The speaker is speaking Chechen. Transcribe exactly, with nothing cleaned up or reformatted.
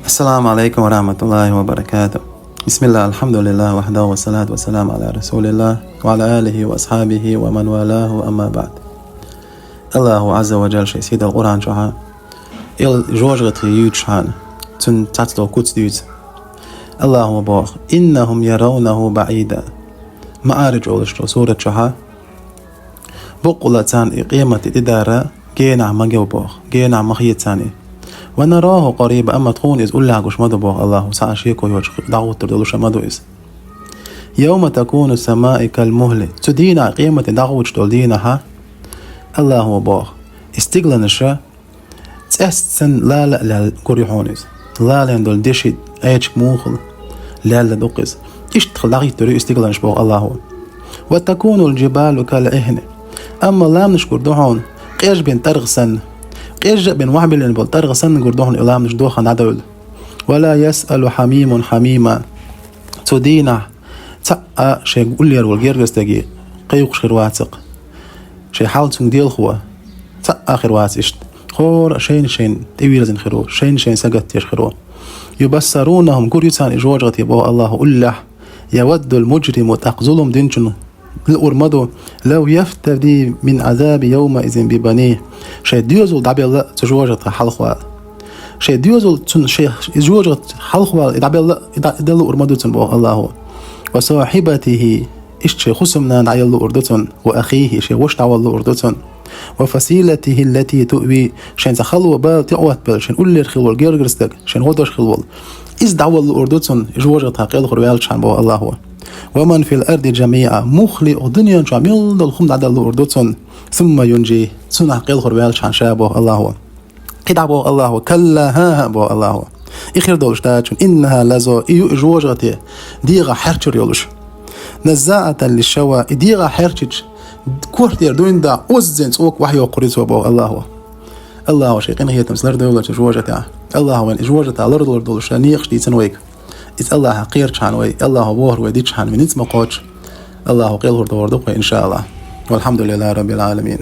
السلام عليكم ورحمة الله وبركاته. بسم الله، الحمد لله وحده، والصلاة والسلام على رسول الله وعلى آله وأصحابه ومن والاه، أما بعد. Аллаху Азза ва Джалла шен сийдолча Къуръан чу, ил жожагӀате юьйцуш хьана, цуьнан цхьацдолу куц дуьйцу. Аллахо боху: «إنهم يرونه بعيدا». Ма'аридж олуш долу сурат чу, баккъалла царна и къематде тӀедара генахь магийна боху, генахь ма хета царна и. «ونراه قريبا», амма тхуна иза уллехь гуш ма ду боху Аллахо, цхьа а шеко йоцуш дӀагӀуттур долуш ма ду иза. «يوم تكون السماء كالمهل». Цу дийнахь, къематде дӀагӀуттуш долу дийнахь, Аллахо боху, и стигланаш цӀаьста санна лала а лаьлла гур ю хьуна иза. Лалийна долу деши, Ӏечиг муха лаьлла дукха иза. Иштта хила дӀагӀиттур ю и стигланаш боху Аллахо. «وتكون الجبال كالعهن». Амма ламанаш гур ду хьуна къежбина тӀаргӀа санна. КъежжӀа а бина, вахьбиллина болу тӀаргӀа санна гур ду хьуна и ламанаш дохана дӀадевлла. «ولا يسأل حميم حميما». Цу дийнахь цхьа а шен уллера волу гергара стаге кхайкхош хир вац-кх. Шен хьал цуьнга делхо цхьа а хир вац иштта. ХӀора а шайна-шайна тӀевирзина хир ву, шайна-шайна сагатдеш хир ву. «يبصرونهم», гур ю царна и жожагӀате боху Аллахо уллехь. «يود المجرم», тӀаккха зулам динчун луур ма ду, «لو يفتدي من عذاب يومئذ ببنيه». Шайн доьзал дӀабелла цу жожагӀатах хьалхавала. Шайн доьзал цунна, шайн и жожагӀатах хьалхавала, и дӀабелла, и дӀа-, и дан луур ма ду цунна боху Аллахо. «وصاحبته», иштта шайн хӀусамнана дӀаелла луур ду цунна, «وأخيه», шайн ваша дӀавала луур ду цунна, «وفصيلته التي تؤويه», шайн цхьа хало бала тӀеӀоттабелла, шайн уллера хила волу гергара стаг, шайн гӀо деш хила волу. Иза дӀавала луур ду цунна, и жожагӀатах кӀелхур ваьлча хьана боху Аллахо. «ومن في الأرض جميعا», муххале а, дуьнен чохь мел долу хӀума дӀадала луур ду цунна, «ثم ينجيه», цунах кӀелхур ваьлча хьана ша боху Аллахо. КхидӀа боху Аллахо, «كلا», хӀан-хӀа боху Аллахо. И хир долуш дац шуна, «إنها لظى», и ю и жожагӀате, дегӀах хьерчар йолуш. «نزاعة للشوى», и дегӀах хьерчича, кортера дуьйна дӀа оззина цӀока вахьайоккхур ю цо боху Аллахо. Аллахо шен къинхетамца лардойла цу жожагӀатех. Аллахо вайна и жожагӀатех лардалур долуш некъаш дийцина вайга. Иза Аллахах кхерча хьана вай, Аллахо бохург вай дича хьана вай ницкъ ма кхочу. Аллахо кӀелхур дохур ду вай, иншааллахӀ. والحمد لله رب العالمين.